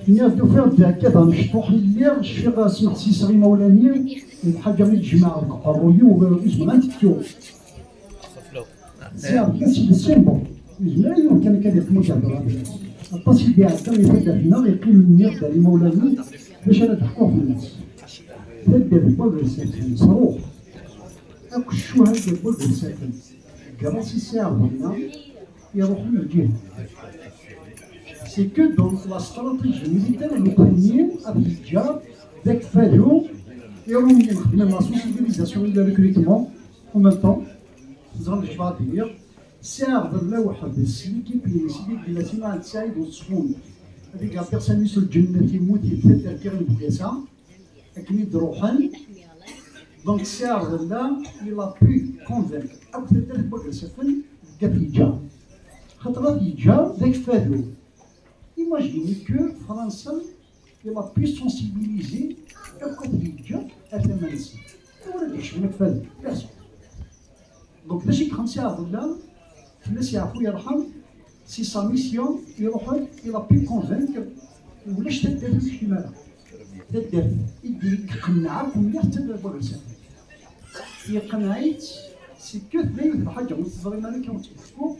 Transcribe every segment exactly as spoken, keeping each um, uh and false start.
Nniɣ-d ufiɣ-d akka d amecṭuḥ i lliɣ, cfiɣ smeḥsiseɣ imawlan-iw, d lḥaǧa i d-jemɛeɣ deg uqerruy-iw, ur zmireɣ ad t-ttuɣ. Ziɣ d le symbole. Yezmer yiwen kan akka ad yeqqim ur d-ihder ara. Aṭas i d-iɛedda i taddart-nneɣ, yeqqim nniɣ-d ar imawlan-iw, d acu ara d-ḥkuɣ fell-as? Taddart n Wagersafen, sruɣ. Akk ccuhada n Wagersafen, grâce i Si Ɛebdella, iruḥen lǧiha. C'est que dans la stratégie militaire, nekkni ad yeǧǧa d akfadu, Iṛumyen xedmen la sensibilisation et le recrutement en même temps, teẓram d acu ad d-iniɣ, Si Ɛebdella weḥd-s, l'équipe-ines, i d-yella Sliman Ɛed Saɛid Uṣfun, ad iga personne sur lǧennet, yemmut yebda terkiɣ n Bugasa, akken i d-ruḥen. Donc Si Ɛebdella, il a pu convaincre akk taddart n Wagersafen deg at yeǧǧa. Xaṭer at yeǧǧa d akfadu. Imaginez que Fransa, il a pu sensibiliser akk at yeǧǧa ar tama-nsen. Ur ad ikcem akfadu, personne. Donc d acu i yexdem Si Ɛebdella, fell-as yeɛfu yerḥem, si sa mission iruḥ-d, il a pu convaincre, ulac taddart ur tekcim ara. Taddart i d-iqenneɛ akk mliḥ d taddart n Wagersafen. Yeqneɛ-itt, c'est que tella yiwet n lḥaǧa ur teẓrim ara kan ur tt-id-ḥkuɣ.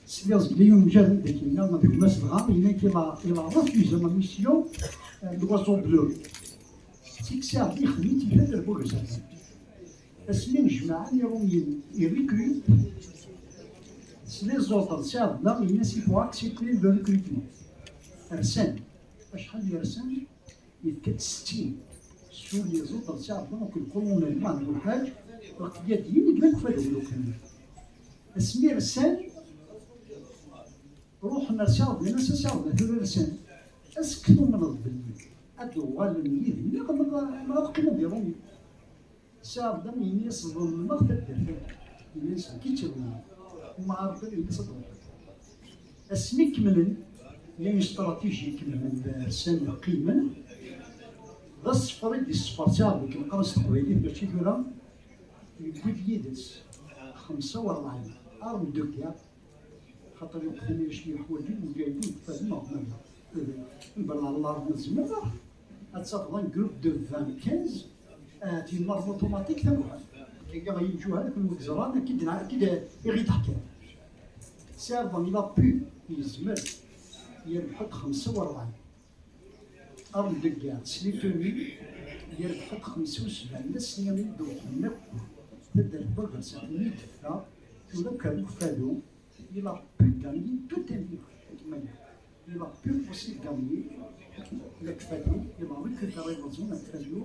Sliɣ zgelli yiwen mjahid deg yenna, ma d gma-s dɣa, yenna-k il a, il a refusé la mission, euh, l'oiseau bleu. C'est que Si Ɛebdella ixdem-itt i taddart n Wagersafen. Asmi nejmaɛen Iṛumyen, ils recrutent, s les ordres n Si Ɛebdella, yenna-s il faut accepter le recrutement. Rsan. Acḥal i rsan? Yefka-d settin. Sur les ordres n Si Ɛebdella, donc le colonel Maɛna Lḥaǧ, lqyadiyin i yellan deg ufadum. Asmi rsan, ruḥen ar Si Ɛebdella, nnan-as a Si Ɛebdella, tura rsan. Est-ce que tumneḍ belli ad d-uɣalen yid-neɣ neɣ, neɣ ad qqimen di Ṛumi? Si Ɛebdella yenna-yas ḍelmeɣ taddart-agi. Yenna-yas nekk i tt-iḍelmen. Umɛarḍen yenna-yas ad d-ruḥen. Asmi kemmlen, il y a une stratégie, kemmlen rsan qqimen. D aseffer i d-yesseffer Si Ɛebdella, akken qqaren s teqbaylit, mačči tura, yewwi-d yid-s xemsa u rebɛin armes de guerre. Xaṭer iweqten acu yeḥwaǧen lǧaydi n tfadem ɣer Mali. Mbeɛd Allah nezmer ad tafeḍ un groupe de vingt, quinze, ahat yenna automatique tamuḥal. Akka yemjuhad akken ur yeẓran, akka i d-, akka i d-, i ɣ-d-ḥkan. Si Ɛebdella il a pu, yezmer, yerbeḥ-d xemsa u rebɛin. Armes de guerre, s les tenues, yerbeḥ-d xemsa u sebɛin, d ass-nni i d-ruḥen akk taddart n Wagersafen, mi d-teffeɣ, tura akk ar ukfadu, il a pu gagner tout un livre. Il a pu aussi gagner l'akfadu, il a récupéré la zone akfadu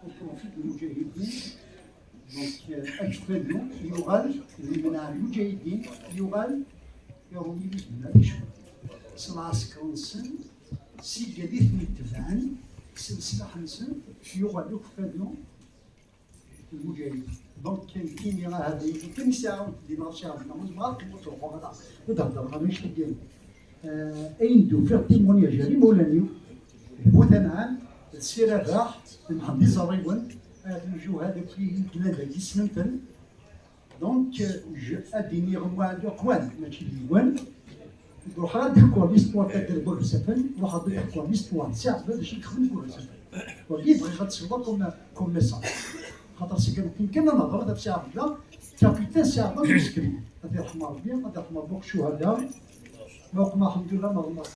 au profit de Mujahidin. Donc, euh, akfadu, yuɣal, yemneɛ Mujahidin, yuɣal, iṛumi di Bnadicum. S lɛesker-nsen, s igad i ten-itebɛen, s leslaḥ-nsen, yuɣal akfadu, Lmujahid. Donc, nekkini ahat d ayen kan i sɛiɣ di nɣer Si Ɛebdella, ur zemreɣ ad kem-ttruḥuɣ ad, ad heddreɣ ɣer annect-agi. Euh, ayen d-ufiɣ témoignage ar imawlan-iw, d Bu Tanɛam, d Si Rabaḥ, d Mḥend Iẓerriwen, ahat lǧuhad akk i yellan dagi ssnen-ten. Donc, euh, je, ad iniɣ mwaɛd uqwan, mačči d yiwen. Ruḥeɣ ad d-ḥkuɣ l'histoire taddart n Wagersafen, ruḥeɣ ad d-ḥkuɣ l'histoire n Si Ɛebdella, d acu i yexdem deg Wagersafen. Wagi bɣiɣ ad tesleḍ comme, comme message. Xaṭer seg nekkni kan ad nehder ɣef Si Ɛebdella, capitaine Si Ɛebdella d usekri. Ad t-yerḥem Rebbi, ad yerḥem Rebbi akk ccuhada. Welqem, alḥemdulillah, ma ɣelmeɣ.